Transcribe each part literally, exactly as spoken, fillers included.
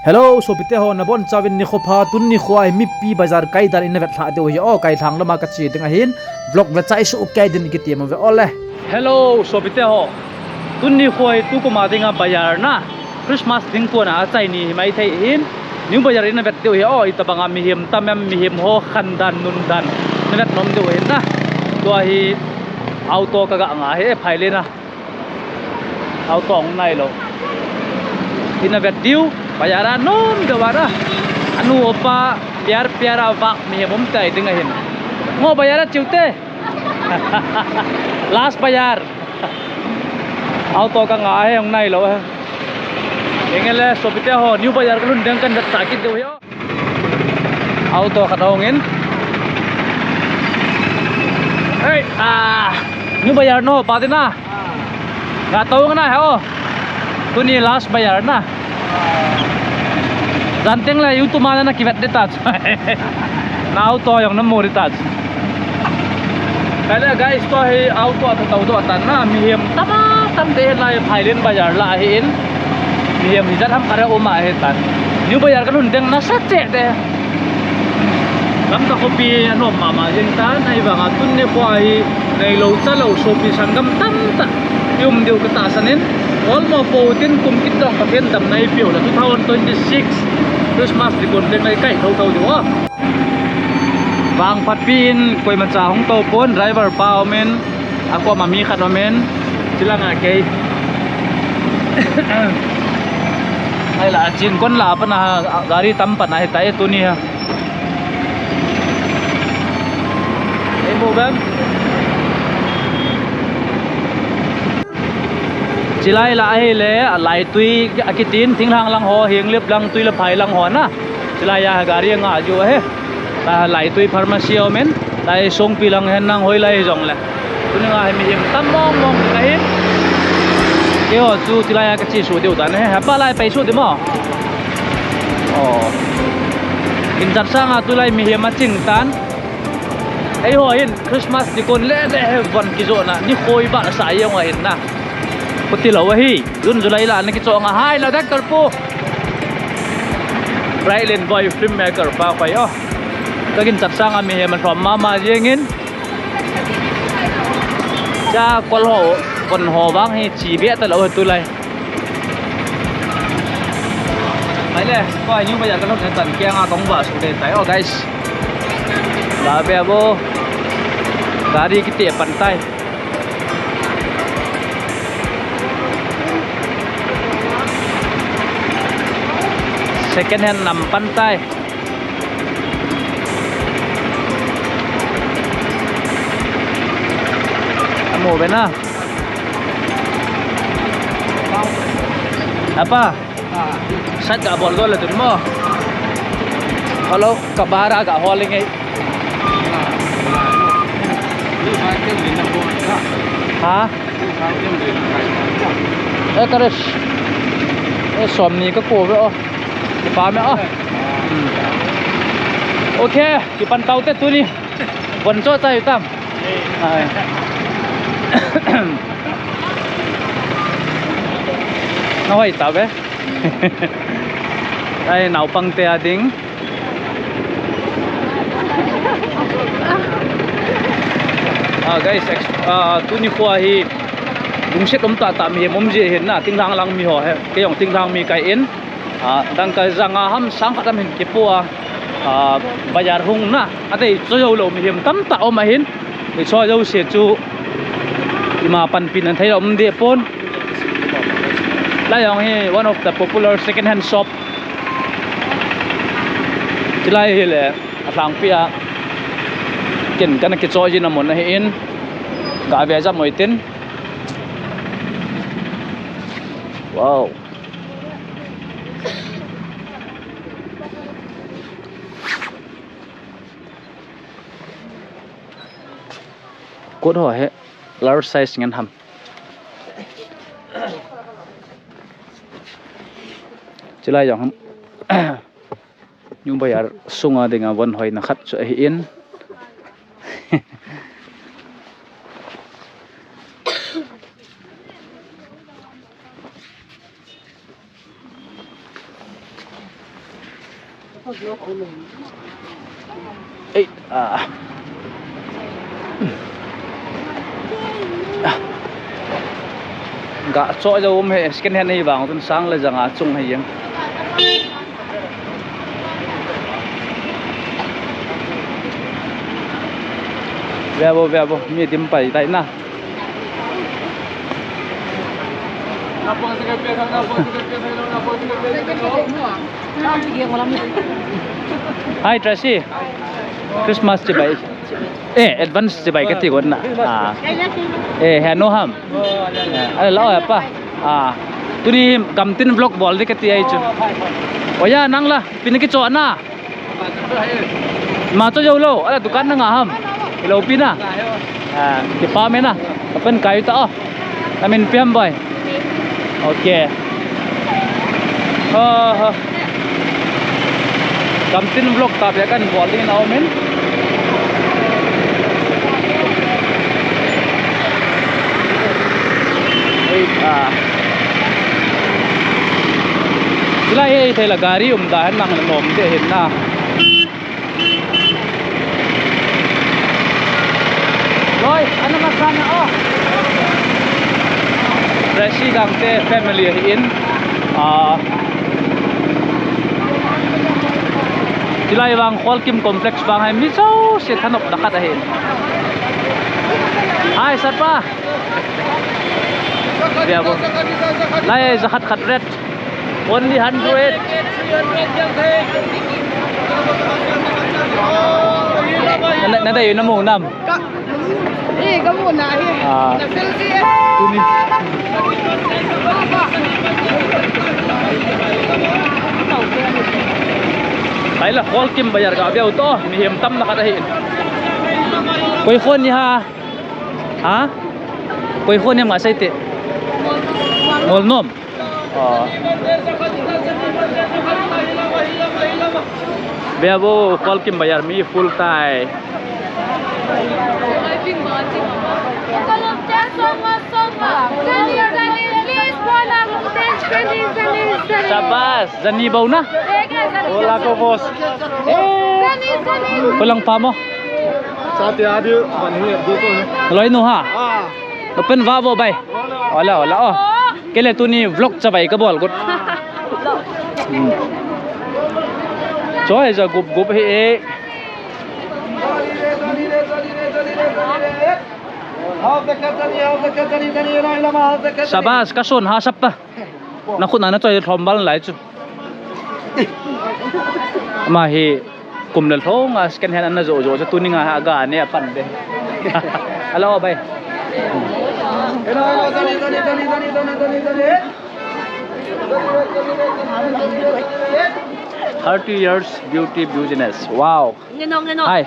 Hello, sopite ho, nabonchauvin nikho pha. Tuni nikho hi mipi bazar kai dan ina vetlhah diu ahi. O, kai lhang lama kache ding ahin, vlog ve chai suh kei din kiti mo ve ole. Hello, sopite ho. Tuni nikho hi tukum a dinga bazar na, Christmas ding kona achai ni hi maithei hin, New Bazar ina vet diu ahi. O, itobanga mihem tam em, mihem ho khan dan, nun dan ina vet nom diu ahin na. Tua hi auto kaga nga hi, phai le na. Auto hung nailou. Ina vet diu, bazar a nom diu ana. Anu opa, pyar pyar a vah mihem um tai ding ahin. Ngo bazar a cheu te. Last bazar. Auto ka nga hi hung nailou hi. Engele sopite ho, New Bazar kalhun ding kan vet sa kit diu ahi. Auto khat ahung in. Hey, ah, New Bazar no pa ding na. Nga to nga na ho. Tuni last bazar na. Jan teng le YouTube ma na kivet ding ta. Na auto jong na mu ding ta. Kale guys, tua hi auto a tau doh tan na, mihem tam a tam te lai, Phailen bazar lah ahin. Mihem hijat ham khat a um ahi tan. New Bazar kalhun ding nasa cheh te. Lamka khopi anom mama jeng tan, ahivanga tuni nikho hi neilou chalou sopi sanggam tamtah i um diu katahsan in, olmo pou tin kum kit dong Pathen damna eipeu le two thousand twenty-six Christmas dikon ding a ikai thotho diu a. Vangphatpi in koimacha hung tou pon, driver pa um in, akoma mi khat um in, chilang a kei. Ai la, chin kon la pana gari tam pana hitai tuni a. Ei mu bem. Chilai la ahile, a Laitui akitin, thinglhang lang ho, Henglep lang, Tuilaphai lang ho na. Chilai a gari nga ju ahi. Ta Laitui pharmacy a um in, tai Songpi lang hen nang hoilai jongle. Tuni nga hi mihem tam mong mong ding ahi. Keiho chu chilai a kache suh diu tan ahi. Hapa lai pai suh ding mo. O. Ginchat sanga tulai mihem aching tan. Eiho hin Christmas dikon le le hi von kijohna nikho ibahsah jeng u ahin na. Khuti lou ahi. June July la ana kichoh nga hai la doctor pu. Brightland boy filmmaker pa khoi o. Ka ginchat sanga mihem alhom mama jeng in. Cha kol ho, von ho vang hi chi beh talou tulai. Mai le, ko New Bazar kalhun tan kianga kong vah suh ding tai o guys. Ba be bo. Gari kiti pan tai. Second hand nam pan tai. Amu be na. Apa? Sat ga bol dol le tun mo. Hello, ka bara ga hol ngai. Ha? Eh, kare. Eh, som ni ka ko ve o. Kipa me o. Hmm. Okay, kipan tau te tuni. Von cho chai tam. Ai. Na hoi ta ve. Ai, naupang te a ding. Ah, guys, ex-, ah, tuni nikho hi lungset um tah tah mihem um ji hin na, thinglhang lang mi ho hi, kei jong thinglhang mi kai in, ah, dangka janga ham sang khat ham hin kipu a, ah, bazar hung na, adei cho jou lou mihem tamtah um ahin, i cho jouse chu ima panpina thei um deh pon. Lai jong hi one of the popular second hand shop. Chilai hi le, alhangpi a, ken kana kichoh jin a mun ahi in, ga ve jam oi tin. Wow. Kot ho hi large size ngen ham. Chilai jong ham. New Bazar sunga dinga von hoina khat chu ahi in. Ei, ah. Ga cho jo um he, second hand hi vang tun sang le janga chung he yang. Ve vo, ve vo, mi dim pai tai na. Hi, Tracy. Christmas chibai. Eh, advance chibai kati gon na. Ah. Eh, he no ham. Ah, la ya pa. Ah. Tuni gamtin vlog bol di kati ai chu. Oya, nang la, pin ki cho na. Ma cho jo lo, ala dukan na nga ham. Lo pi na. Ah, kipa me na. Kapan kai ta, oh. Amin piam boy. Okay. Oh, oh. Gamtin vlog ta bia kan bol ding na umin. Wait, ah. Chulai hi thei la gari um da han nang nom te hin na. Loi, ana masana, oh. Tracy Gangte family ahin. Ah. Chulai vang Kholkim Complex vang hi mi jouse thanop na khat ahin. Hi, Sarpa. Ve vo. Lai, jakhat khat ret. Only hundred. Na, na dei na mu nam. Eh, kamu na hi. Ah. Na selfie eh. Tuni. Hai la, Kholkim Bazar ga ve u to. Mihem tam na khat ahi. Koi khon ni ha. Ha? Koi khon ni ma sai te. Ngol nom. Oh. Ve vo, Kholkim Bazar mi full tai. Sabas, jani bou na. Hola, ko boss. Ko lang pa mo. Sa ti adi, man hi, adi ko. Loi nu ha. Ah. Open va vo bai. Hola, hola, oh. Kei le tuni vlog cha bai ka bol got. Hmm. Choi ja gup gup hi e. Sabas, ka son ha sap ta. Na khut na na choi thom bal lai chu. Ama hi kum le lhong a second hand ana jo jo chu tuni nga ha ga ne a pan de. Hello, bai. Thirty years beauty business. Wow. Ngeno, ngeno. Hai.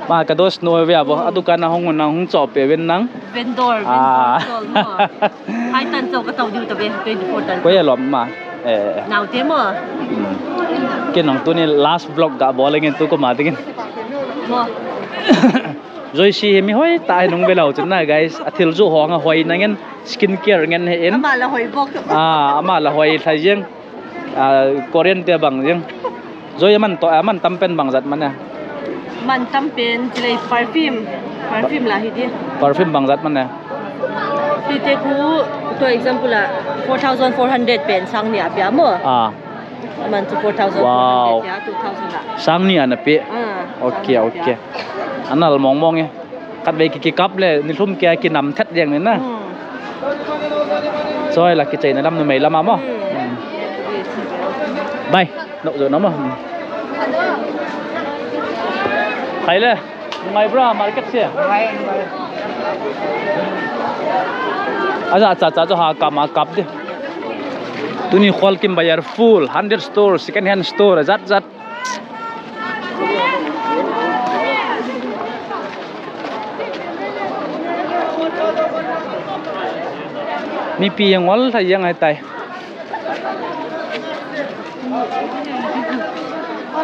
Ma ka dos no ve abo. A dukan a hung na hung chop pe ven nang. Vendor, ah, vendor stall mo. Hai tan chau ka tau diu ta ve, twenty-four tan. Koi a lom ma. Eh. Nau te mo. Hmm. Kei nang tuni last vlog ga bol ngen tu ko ma dingin. Mo. Joyce hi mi hoi ta hi nung ve lo chun na, guys. A thil ju ho nga hoi na ngen, skin care ngen he in. Ama la hoi bok. Ah, ama la hoi thai jeng. Ah, Korean te bang jeng. Joy man to, ah, man tam pen bang jat man a. Man tam pen chilei perfume. Perfume la hi di. Perfume bang jat man a. Ti te khu, to example la, four thousand four hundred pen sang ni a pia mo. Ah. Man chu four thousand four hundred, wow, ya, two thousand la. Sang ni ana pe. Ah, okay, sang ni a pia. Okay. Anal mong mong e. Khat vei ki, ki kap le, ni lhum kia ki nam thet jeng ni na. Hmm. Choi la ki chei na lam nu mei lam a mo. Hmm. Hmm. Bai, nok jo na mo. Hmm. Khai le, ngai bra market se. Aja cha cha jo ha kap ma kap de. Tuni Kholkim Bazar full, hundred store, second hand store, jat jat. Mipi jeng ol tha jeng ahi tai.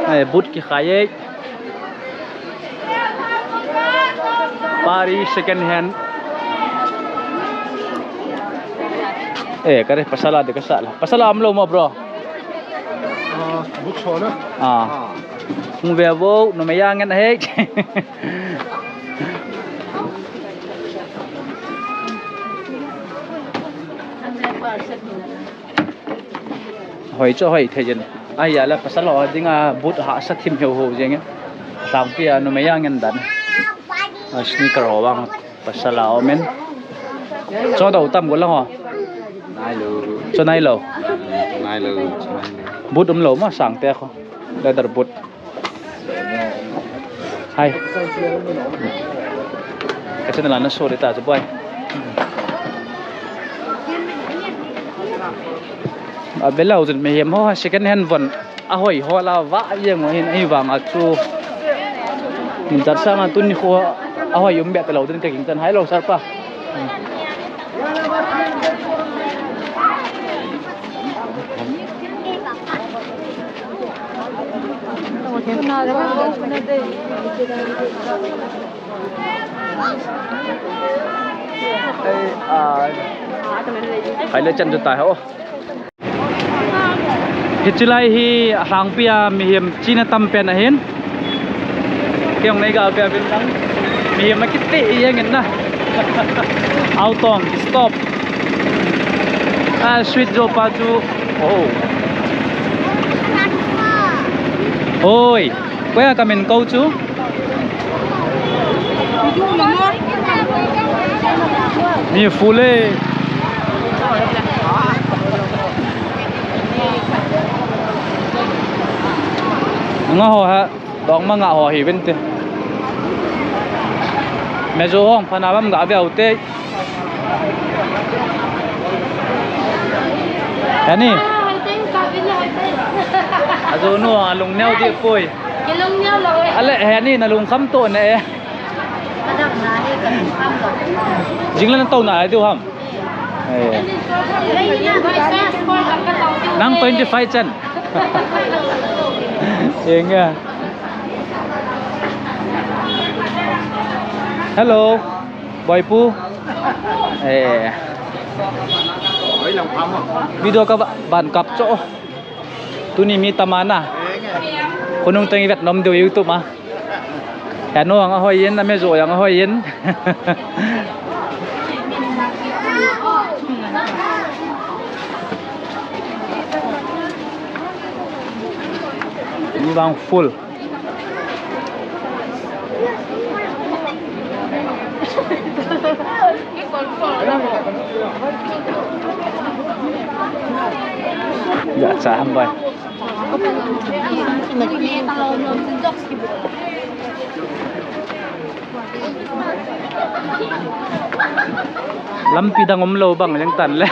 Ai, boot kikhai e. Paris second hand. Eh, kare pasal a de kasal. Pasal a umlou mo, bro. Book so na. Ah. Hung ve vo, numei a ngen ahi. Hoi chu hoi thei jin. Ahia le pasal ho dinga boot hahsa thim heu ho jeng e. Sangpi a numei a ngen dan. A sneaker ho vang pasal a um in. Cho dou tam go lang ho. Nai lou. Cho nai lou. Nai lou. Cho nai lou. Boot um lou ma sang te kho. Leather boot. Hai. Ka channel a na so le ta chu boi. A belau chun mihem ho second hand von ahoi ho la va jeng u hin ahivang a chu. Min chat sang a tuni kho ahoi um be ta lou din ka ging chan hai lou sar pa. Kai le chan chu tai ho. Hichi lai hi a Lhangpi a mihem china tam pen ahin. Kei jong nei ga ve uvin lang. Mihem akiti jeng in na. Autong stop. A sweet jo pa chu. Oh. Oi. Koi a ka min kou chu. Mi full e. Nga ho ha, dong ma nga ho hi vin te. Me jo hong phana bam ga ve u te. Ani. Ajo nu a lung neo di poi. Kilung neo lou e. Ale, he ni na lungkham to ne e. Madam na he ka lungkham lou. Jing le na to na e diu ham. Eh. Nang twenty five chan. Eng ya. Hello. Boipu. Eh. Video ka ba-, ban kap cho. Tuni mi tam a na. Khonung teng i vet nom diu YouTube a. Henu jong ahoi in, ame jo jong ahoi in. Mi vang full. Ya, cha ham bai. Lampi dang um lou bang jeng tan le.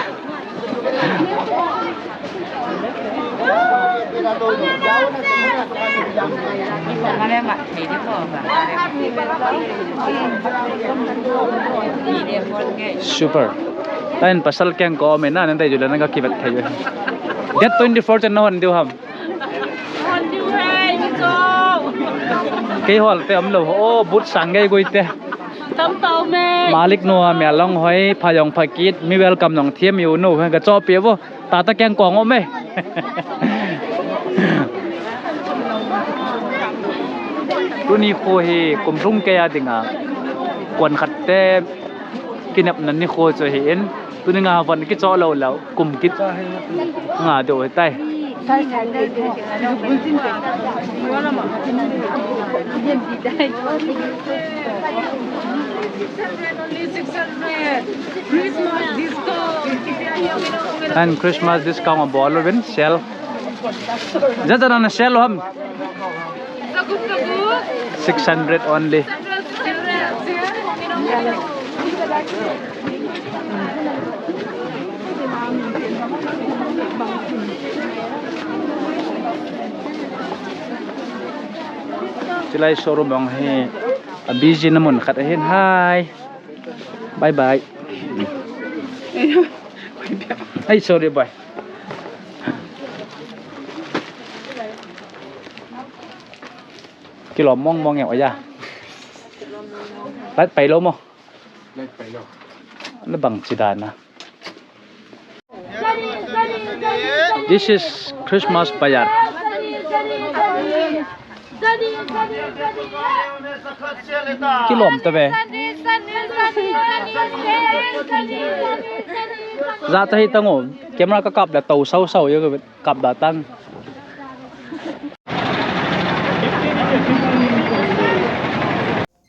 Super. Tain pasal keng ko me na, nan tai jule na ka kibat thei. Date twenty-four chan na hon diu ham. Hon diu hai, mi cho. Kei hol te um lou. Oh, but sang gei goi te. Tam tau me. Malik nu a mi along hoi, pha jong pha kit, mi welcome jong thiam u nu, ka cho pe vo. Tata keng kong um e. Tuni kho hi kum lhung kei a dinga kon khat te kinepna ni kho chu hi in. Tuni nga von kicho lou lou kum kit nga deu tai. And Christmas discount abol uvin sale. Jaja na sale ham. Six hundred only. Chulai showroom jong hi a busy na mun khat ahin. Hi. Bye bye. Ai, sorry, bye. Kilom mong mong e, oya. Light pai lou mo. Light pai lou. Na bang chi dan a. This is Christmas bazar. Kilom ta ve. Za ta hi tango. Camera ka kap da tau sau sau yo kap da tang.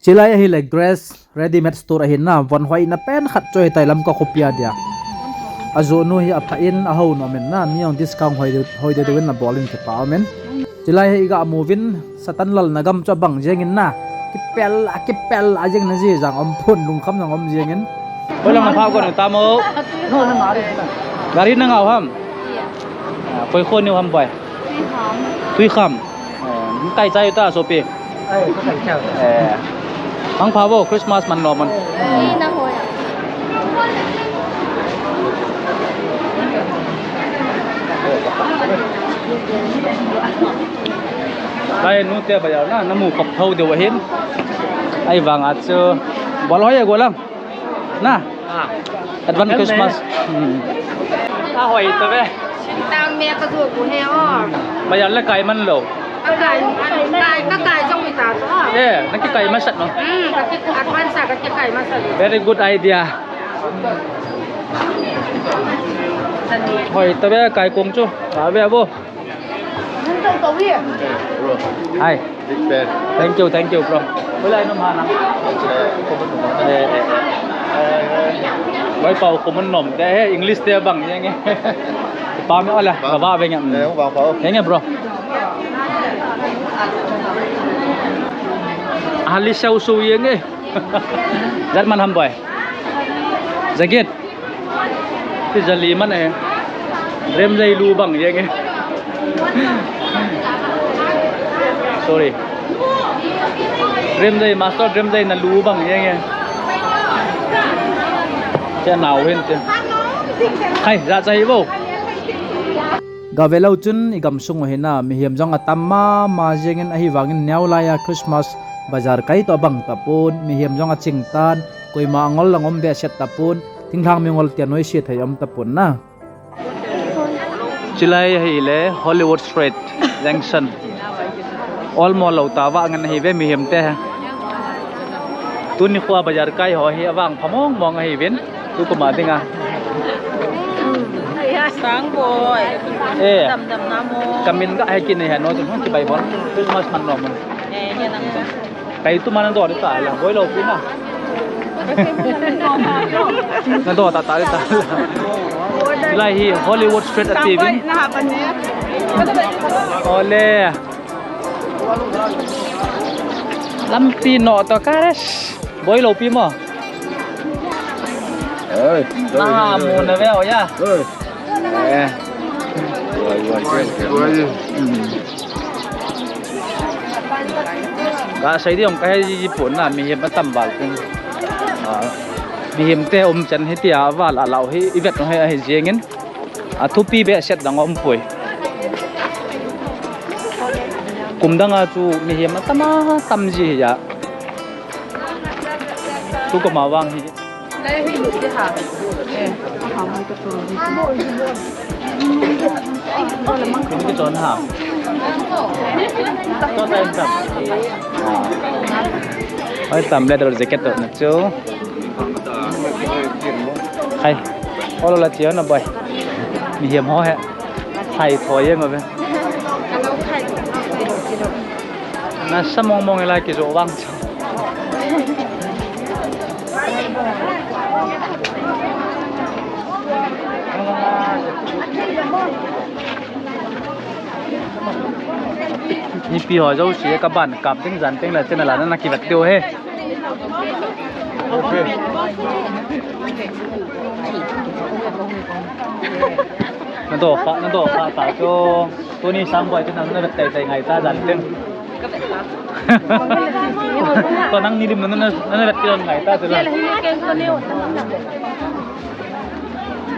Chilai ahile Grace Readymade Store ahin na, von hoina pen khat chu hitai Lamka khopi a dia. Ajonu hi apha in, ahao nom in na, mi jong discount hoi deu, hoi deu deu in abol in kipa um in. Chilai hi iga mu uvin, Satan lal na gam chu abang jeng in na. Kipel a, kipel a jeng na ji jang um pon, lungkham jang um jeng in. Hoilang na pha ko na tamo. Gari na ngau ham. Koi kho niu ham boi. Tui kham. Eh, kai chai ta sopi. Ai, ko kai chai. Eh. Ang pha vo Christmas man lo man. Ei, na hoi. Lai nu te ba ya na, na mu khop thou deu ahin. Ahivang a chu. Bol hoi a go lang. Na? Ah. Advance Christmas. Hmm. Ahoi ta ve. Sintang me ka du ku he o. Ba ya le kai man lo. Ka kai, kai, ka kai jong mi ta to. Eh, na ki kai masat no. Hmm, ka ki advance ka ki kai masat. Very good idea. Hoi ta ve kai kong chu. Ba ve bo. Hi. Big fan. Thank you, thank you, bro. Hoilai nom ham nang? Eh, eh, eh. Wai pau ko mun nom te he, English te bang jeng e. Pa mi ola, ka ba ve ngam. Eh, bang pau. Jeng e, bro. Ali sau su jeng e. Jat man ham boi. Jacket. Ti jali man e. Remjai lu bang jeng e. Sorry. Remjai master, Remjai na lu bang jeng e. Te nau hin te. Khai, ja chai vo. Ga ve lou chun i gamsung u hi na, mihem jong atam mama jeng in ahivang in neo lai a Christmas bazar kai toh abang tapon, mihem jong aching tan, koima angol lang um behseh tapon, thinglhang mingol tia noise thei um tapon na. Chilai ahile Hollywood Street Junction. Olmo lou ta va ngen ahi ve mihem te. Tuni kho a bazar kai ho hi avang pha mong mong ahi vin. Tu kuma dinga. Sang boi. Eh. Dam dam na mo. Kamin ga hai kin he no tu ki bai bon. Christmas man no mo. Eh, ye nang. Kai tu mana do ta la. Boi lou pi na. Na do ta ta ta. Lai hi Hollywood Street a ti vin. Ole. Lampi no to kares. Boi lou pi mo. Oi, na mu na ve o ya. Oi. Eh. Oi, oi, oi, oi. Ka sai di ong ka he ji ji pon na mihem atam val pon. Ah, mihem te um chan hi tia val a lau hi i vet no he ahi jeng in. A thupi behseh dang um poi. Kum dang a chu mihem atam a tam ji hi a. Tu ko ma vang hi. Kum ki chon ha. To time tam. Oi, tam le dor jacket to na chu. Hai. Olo la chiu na boy. Mihem ho he. Hai tho ye ma be. Na sa mong mong la ki jo wang. Mipi ho jouse ka ban kap ding jan teng le channel a na kivet diu he. Na do kha, na do kha ta chu. Tuni sang boi chu nang na vet tai tai ngai ta jan teng. To nang ni dim na na na vet tai ngai ta chu la.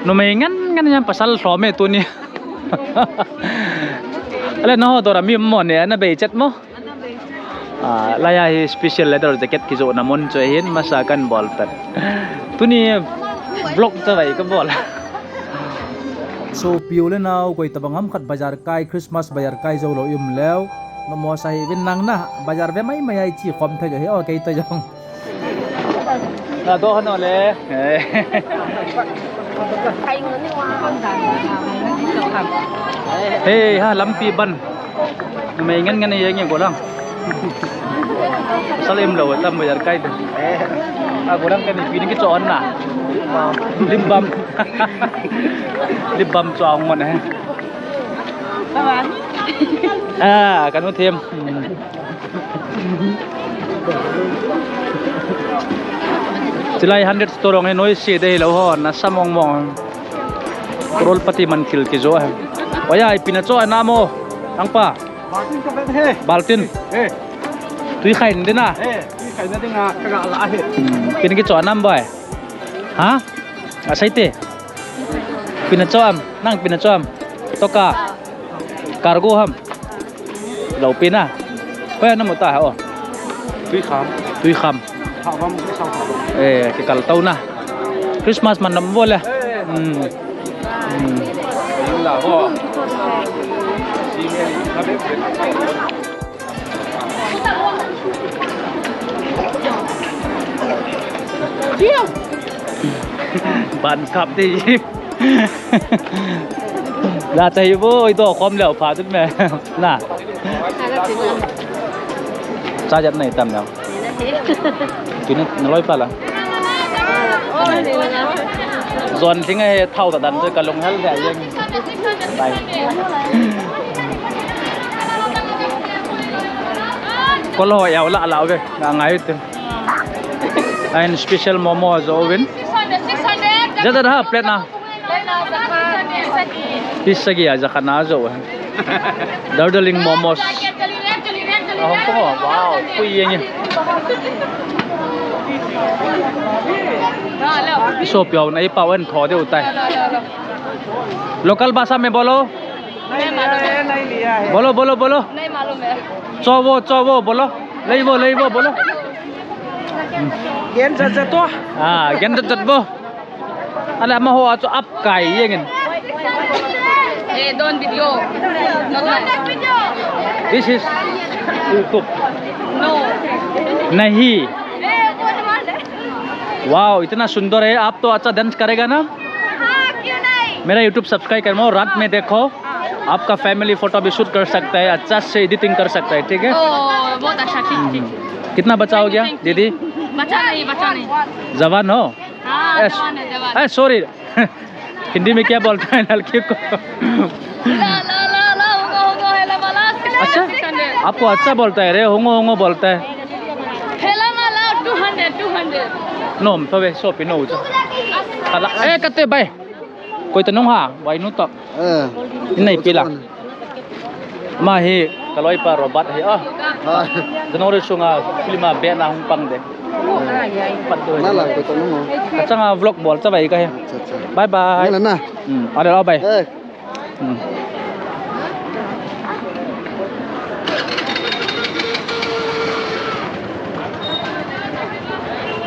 Numei ngen ngen jam pasal lhom e tuni. Ale na ho dor a mi mo ne na bei chet mo. Ah, lai a hi special leather jacket kijoh na mun chu ahin masa kan bol pen. Tuni vlog chavai ka bol. Sopi u le nao, koi tabang ham khat bazar kai, Christmas bazar kai jou lou i um leu. Nommo sa hih uvin, nang na bazar ve mai mai a i chi khom thei jo hi, o kei toh jong. Na do hano le. Hei ha, lampi ban. Numei ngen ngen a jeng e golang. Salim lou tam bazar kai te. A golang kani pi ni kicho na. Lip balm. Lip balm cho ang mon he. A, kanu them. Chilai hundred store ong he, noise de lou ho, nasa mong mong. Crorepati man thil kijo he. Oya, ipi na cho na mo. Ang pa. Baltin ka vet he. Baltin. He. Tui khai na ding a. He, tui khai na ding a, ka ga la he. Hmm, ipi na kicho nam boy. Ha? Asei te. Ipi na cho am, nang ipi na cho am. Toka. Cargo ham. Lou pi na. Koi na mo ta ha o. Tui kham. Tui kham. Thavam, tui sao thavam. Eh, kikal tou na. Christmas man nam vo le. Hmm. Hmm. Ban kap di. La chai bo, i do khom leo pha tut me. Na. Cha jat nei tam leo. Tui na, na loi pa la. Jon thing a he thao ta dan chu ka lunghel le jeng. Bye. Kol ho yau la la ve. Nga ngai te. Ain special momo jo vin. Jat jat ha plate na. Piece sagi a jakhat na jo. Darjeeling momos. Ahong ko, wow, pui yeng. Sopi u na i pao en tho de utai. Local भाषा में बोलो. नहीं मालूम है। बोलो, बोलो, बोलो। नहीं मालूम है। Cho vo, cho vo, बोलो। Lei vo, lei vo, बोलो। Gen jat jat to. Ah, gen jat jat vo. Ala amaho a chu ap kai jeng in. Eh, don't video. Not like. This is YouTube. No. नहीं। Wow, इतना सुंदर है, आप तो अच्छा dance करेगा ना? हाँ, क्यों नहीं? मेरा YouTube subscribe करो, रात में देखो, आपका family photo भी shoot कर सकता है, अच्छा से editing कर सकता है, ठीक है? ओ, बहुत अच्छा, ठीक, ठीक। हम्म। कितना बचा हो गया, thank you, thank you। दीदी? बचा नहीं, बचा नहीं। जवान हो? हाँ, ए, जवान है, जवान। ए, sorry। हिंदी में क्या बोलता है नलकी को? ला, ला, ला, ला, होंगो, होंगो, हेला माला। अच्छा? Six hundred। आपको अच्छा बोलता है रे, होंगो, होंगो बोलता है। हेला माला, two hundred, two hundred। No, तो वे, sopi no, ucha। Kala, eh, kate, bye। Koi ta nung ha, bye nu to। Eh, inai pila। Ama hi, ka loipa Robert hi a. Ah. January sunga film a beh na hung pang de. Pat de. Na la ko to no. Achanga vlog bol cha vai ka hi. Acha, acha. Bye bye. Na la na. Hmm, ale la bye. Eh. Hmm.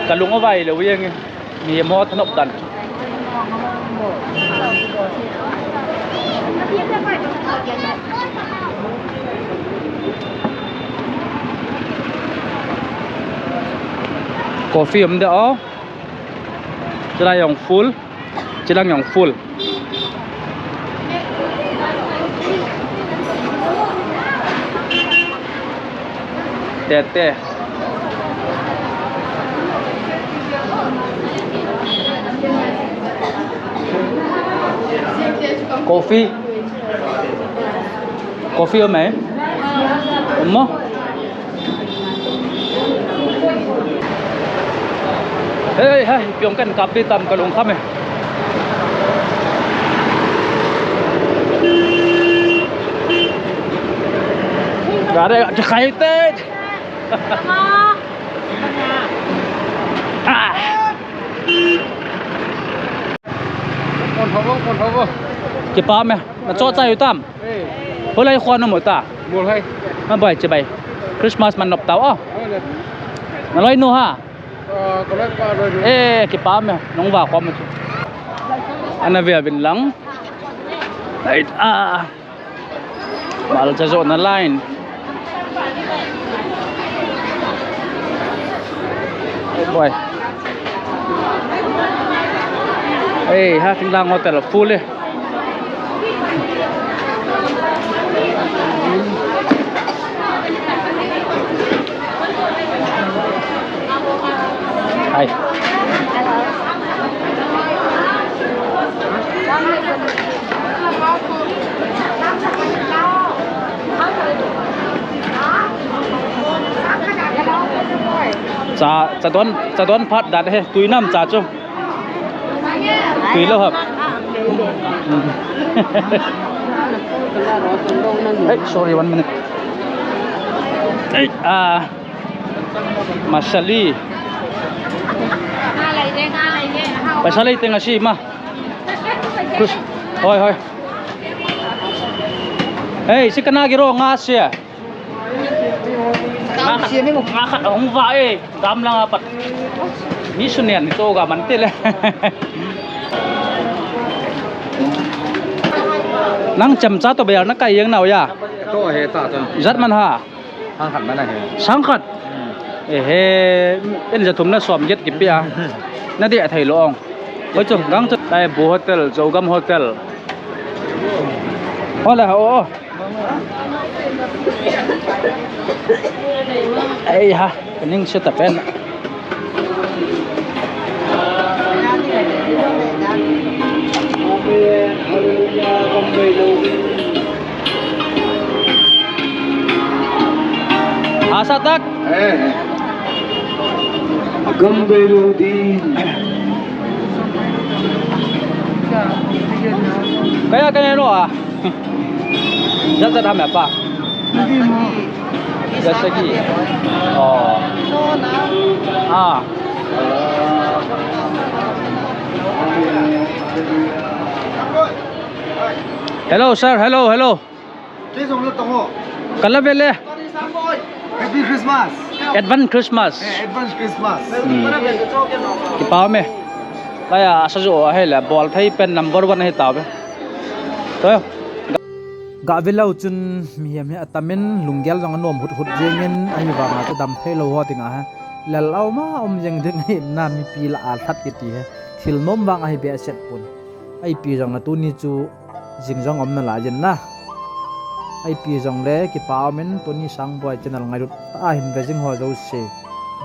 Ka lung a vai le wi nge. Mi mo thanop dan. Coffee um de o. Chila jong full. Chilang jong full. Te, te. Coffee. Coffee um e? Um mo? Hei, hei, piong kan kap di tam ka lung kham e. Gare, excited. Ah. Kon hobo, kon hobo. Kipa me, na cho cha yu tam. Eh. Holai khua na mo ta. Mo hai. Na bai che bai. Christmas man nop tau o. Ole. Na loi nu ha. Ah, ka loi pa loi nu. Eh, kipa me, nong va khua mo. Ana ve vin lang. Ai, ah. Malcha johna line. Boy. Ei, ha, Thinglang Hotel full e. Hi. Cha, cha don, cha don phat dan he, tui nam cha chu. Tui lou ham. Hey, sorry, one minute. Hey, ah, masali. Masali teng asi ma. Kus, hoi, hoi. Hey, si kana giro nga sia. Nga khat, nga khat ahung vah e, gamlang a pat. Mi sunian mi cho ga man te le. Nang chemcha to bayar na kai jeng nau ya. To he ta to. Jat man ha. Sang khat man a he. Sang khat. Hmm. E he, en ja thum na som get kipe a. Na de a thei lo ong. Hoi chu, gang chu, tai Bu Hotel, Zogam Hotel. Hola, oh, oh. Ei ha, ka ning se ta pen. Asa tak? Eh. Gambeludin. Kaya, kaya no ah. Jat jat ham apa? Lagi mo. Jat sagi. Oh. Ah. Hello, sir. Hello, hello. Kala vele. Happy Christmas. Advance Christmas. Eh, advance Christmas. Hmm. Kipa me. Laya, asa jo ahile, bol thei pen number one ahi tave. To. Ga ve lou chun mihem hi atamin lunggel jong anom hut hut jengin, ahivanga chu dam thei lou ho dinga ha. Lel au ma um jeng ding ahi na, mipi lah a lhat kiti hi. Thil nom vang ahi behseh pon. Ipi jong na tuni chu jing jong um nalai jin na. Ipi jong le kipa um in, tuni Sangboi channel ngailutna hin ve jing ho jouse.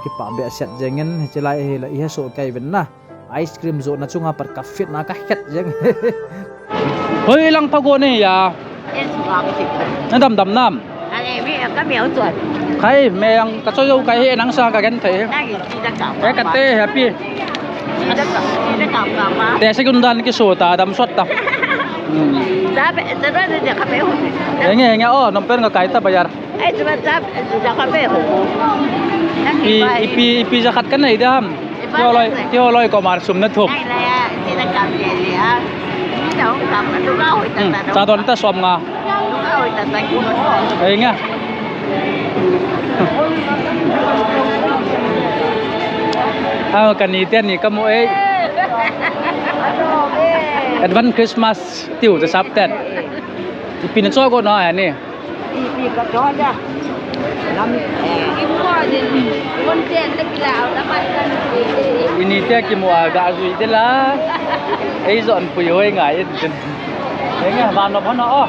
Kipa behseh jengin, hiche lai ahile ihe soh kei uvin na. Ice cream johna chunga pat ka fit na ka het jeng. Hoi lang pha go ne ya. Na dam dam nam. Khai me ang ka cho jou kai he, nang sa ka gen thei he. E ka te happy. Te se kun dan ki so ta dam sot ta. Hmm. Henge, henge, oh, nom pen ka kai ta bayar. Ipi, ipi, ipi jakhat kan nei dam. Ti ho loi, ti ho loi ko mar sum na thup. Hmm. Cha don ta som nga. Ei nga. Ah, kani te ni kamu ei. Advance Christmas tiu te sap ten. Ipi na cho go na ani. Ini te kimu a ga jui de la. Ei jon pui hoi ngai in tin. Ei nga van no phano.